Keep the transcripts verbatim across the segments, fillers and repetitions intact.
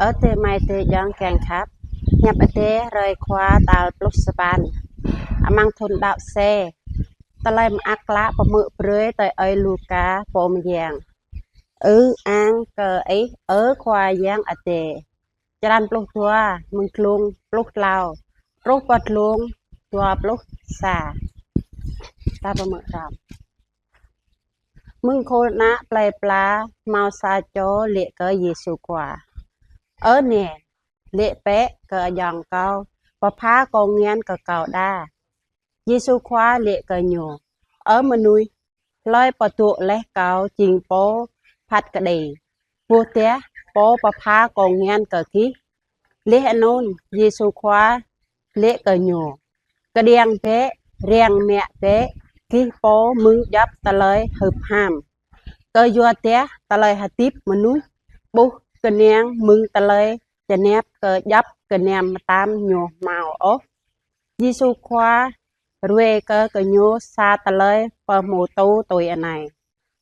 Ơ adơi amai adơi ayŏng kiăng khăp. Hiăp Adai hrơi Khua tal pluh sapăn amăng thun đăo C. Tơlơi mơak klă pơmưk brơi tui ơi Luka pô mơyang. Ư-ang kơ Ih, ơ Khua Yang Adai. Črăn pluh dua, mơ̆ng glông pluh klâo truh pơ glông dua pluh sa. Ta pơmưk hrŏm. Mơ̆ng khul ană plei pla hmâo sa čô laĭ kơ Yêsu Khua: Ơ Nai, laĭ bĕ kơ ayŏng kâo pơpha kông ngăn kơ kâo đa. Yêsu Khua laĭ kơ ñu: Ơ mơnuih, hlơi pơdŏ laih kâo jing pô phat kơđi, ƀôdah pô pơpha kông ngăn kơ gih? Laih anŭn Yêsu Khua laĭ kơ ñu: Kơđiăng bĕ, răng mă bĕ gih pô mơ̆ng djŏp tơlơi hưp ham. Kơyua dah tơlơi hơdip mơnuih ƀuh kơnang mơ̆ng tơlơi čơnap kơ djŏp gơnam mơtam ñu hmâo ôh. Yêsu Khua ruai kơ gơñu sa tơlơi pơhmutu tui anai: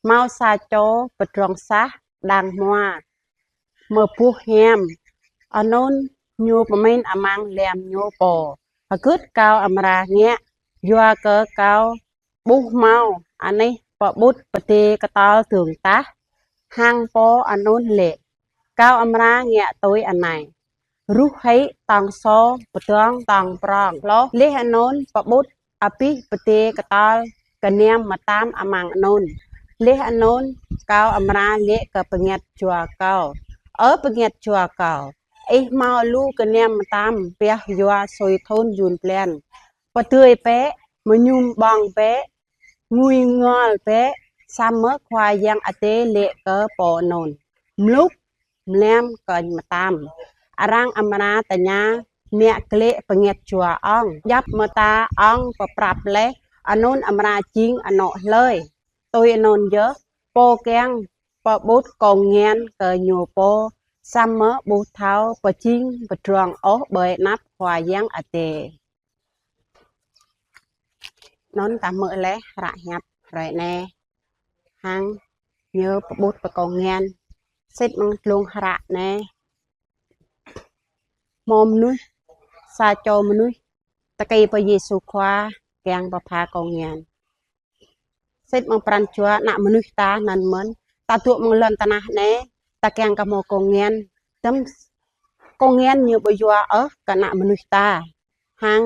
Hmâo sa čô pơdrŏng sah đang hmua mơboh hiam. Anŭn ñu pơmĭn amăng lăm ñu pô: Hơgĕt kâo amra ngă, yua kơ kâo ƀu hmâo anih pơƀut pơdai kơtol dơ̆ng tah? Hăng pô anŭn laĭ: Kâo amra ngă tui anai: Ruh hĭ tŏng sô pơdŏng tŏng prŏng hloh, laih anŭn pơƀut abih pơdai kơtol gơnam mơtam amăng anŭn. Laih anŭn kâo amra laĭ kơ bơngăt jua kâo: Ơ bơngăt jua kâo, ih hmâo lu gơnam mơtam pioh yua sui thŭn jŭn blan. Pơdơi bĕ, mơñum ƀơ̆ng bĕ, ngui ngol bĕ. Samơ̆ Khua Yang Adai laĭ kơ pô anŭn: Mlŭk, mlam kơñ mơtam. Arăng amra tơña mă glaĭ bơngăt jua ŏng: Djŏp mơta ŏng pơprăp laih, anŭn amra jing anŏ hlơi? Tui anŭn yơh, pô kiăng pơƀut kông ngăn kơ ñu pô, samơ̆ ƀu thâo pơjing pơdrŏng ôh ƀơi anăp Khua Yang Adai. Anŭn ta hmư̆ laih hră hiăp hrơi anai. Hăng ñu pơƀut pơkông ngăn. Sĭt mơ̆ng glông hră anai, hmâo mơnuih, sa čô mơnuih tơkai pơ Yêsu Khua kiăng pơpha kông ngăn. Sĭt mơ̆ng pran jua ană mơnuih ta anŭn mơ̆n, ta dŏ mơ̆ng lŏn tơnah anai, ta kiăng kơ hmâo kông ngăn. Tơm kông ngăn ñu ƀu yua ôh kơ ană mơnuih ta. Hăng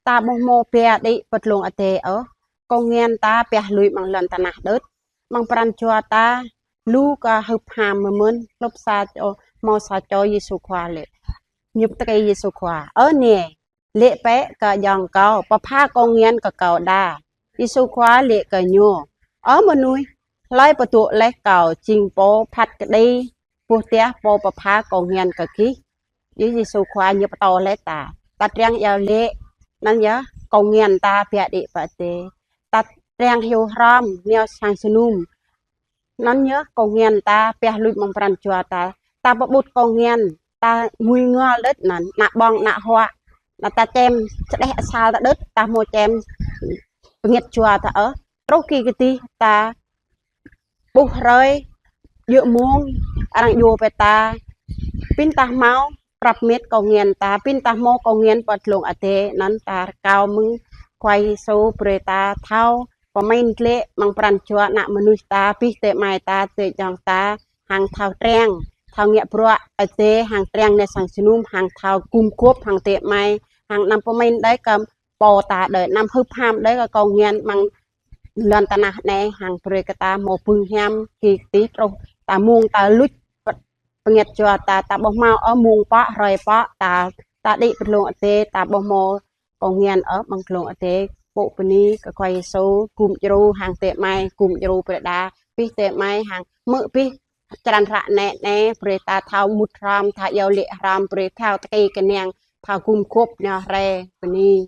ta ƀu hmâo pia đĭ pơ glông Adai ôh. Kông ngăn ta pioh lui mơ̆ng lŏn tơnah đôč. Mơ̆ng pran jua ta lu kơ hưp ham mơ̆n, hloh sa čô, hmâo sa čô Yêsu Khua laĭ. Ñu tơkai Yêsu Khua: Ơ Nai, laĭ bĕ kơ ayŏng kâo pơpha kông ngăn kơ kâo đa. Yêsu Khua laĭ kơ ñu: Ơ mơnuih, hlơi pơdŏ laih kâo jing pô phat kơđi, ƀôdah pô pơpha kông ngăn kơ gih? Yêsu Khua ñu pơtô laih ta. Ta triăng iâu laĭ, anŭn yơh kông ngăn ta pioh đĭ pơ Adai. Ta triăng hyu hrŏm nao sang jơnum. Anŭn yơh kông ngăn ta pioh lui mơ̆ng pran jua ta. Ta pơƀut kông ngăn, ta ngui ngol đôč anŭn, ană ƀơ̆ng, ană huă, anŭn ta čem čơđeh asal ta đôč, ta hmâo čem bơngăt jua ta ôh. Truh kơ kơdih ta ƀuh hrơi, djơ̆ mông, arăng djru pơ ta, pin ta hmâo prăp mĕt kông ngăn ta, pin ta hmâo kông ngăn pơ glông Adai, anŭn ta rơkâo mơ̆ng Khua Yêsu brơi ta thâo pơmĭn glaĭ mơ̆ng pran jua ană mơnuih ta, abih adơi amai ta, adơi ayŏng ta, hăng thâo triăng, thâo ngă bruă Adai, hăng triăng nao sang jơnum, hăng thâo gum gŏp hăng adơi amai, hăng anăm pơmĭn đơi kơ pô ta đơi, anăm hưp ham đơi kơ kông ngăn mơ̆ng lŏn tơnah anai, hăng brơi kơ ta hmâo bưng hiam kơ kơdih truh ta mông ta luč bơngăt jua ta, ta ƀu hmâo ôh mông pă, hrơi pă, ta, ta đĭ pơ glông Adai, ta ƀu hmâo kông ngăn ôh mơ̆ng glông Adai. Pŭ bơni kơ Khua Yêsu, gum djru hăng adơi amai, gum djru brơi đa, abih adơi amai hăng hmư̆ abih črăn hră anai, anai brơi ta thâo mŭt hrŏm, thâo iâu laĭ hrŏm, brơi thâo tơkai kơnang, thâo gum gŏp nao hrơi. Bơni.